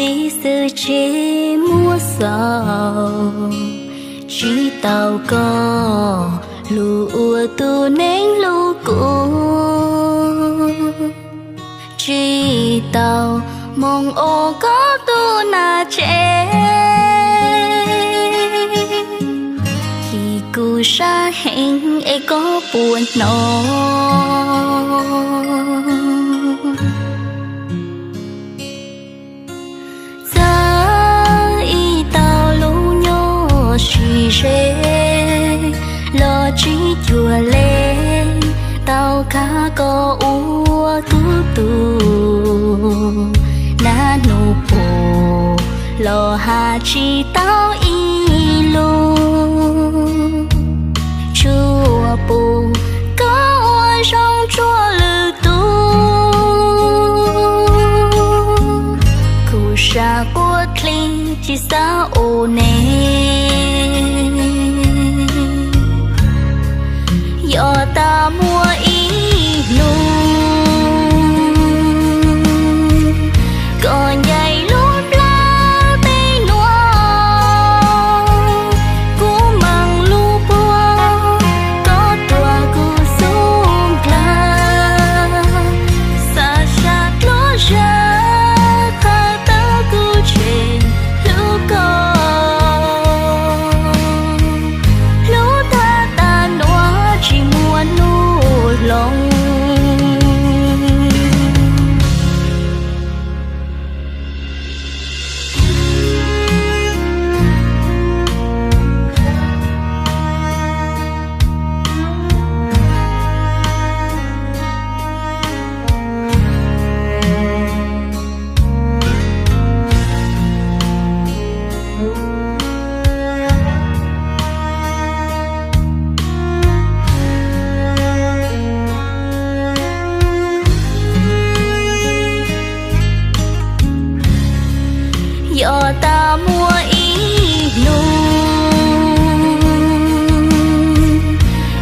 Ib xwm tsis muaj xaus, tsis tau koj hlub ua tus neeg hlub kuv, tsis tau hmoov ua koj tus nag tsev. Chim kuv sab heev es koj puas hnov. Txawm ib tau lub nyob sib ze los tsis cuag li, tau khav koj ua kuv tus. Nag nub puag los hais tsis tau ib lus, tsuas pom koj ua zoo tsuag lwm tus. Kuv sab quaj dlig tsis xav ua neeg. Yog tas muaj ib hnub koj ncaim lub plab peb nuav, kuv meem lub puag koj tuav kuv xub nkaag, xav zam dluab zam qhawv tawv kuv tseg hlub koj. Hlub thaj tas nuav tsis muaj nub hloov. Yog tas muaj ib hnub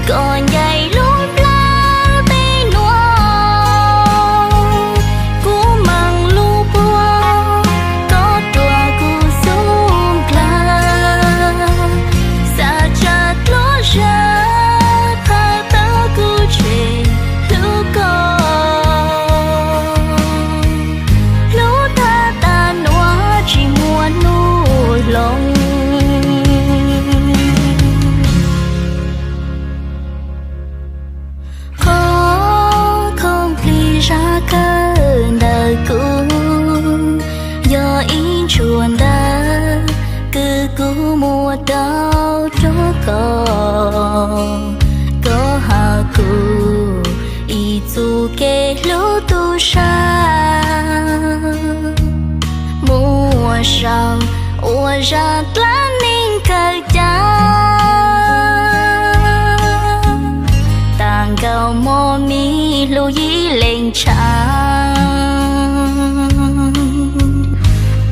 koj ncaim lub plab peb nuav, kuv meem lub puag koj tuav kuv xub nkaag, xav zam dluab zam qhawv tawv kuv tseg hlub koj. Hlub thaj tas nuav tsis muaj nub hloov. Qhov khoom plig zaj kawg ntawm kuv yog ib ntsuag ntawv kws kuv muab tau rua koj. Koj has kuv ib txuj kev hlub tub sab, muab sau ua zaj dlaab neeg kawg cav. Taag nkaus mob mis hlub yim leej tshaaj,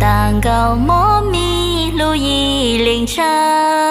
taag nkaus mob mis hlub yim leej tshaaj.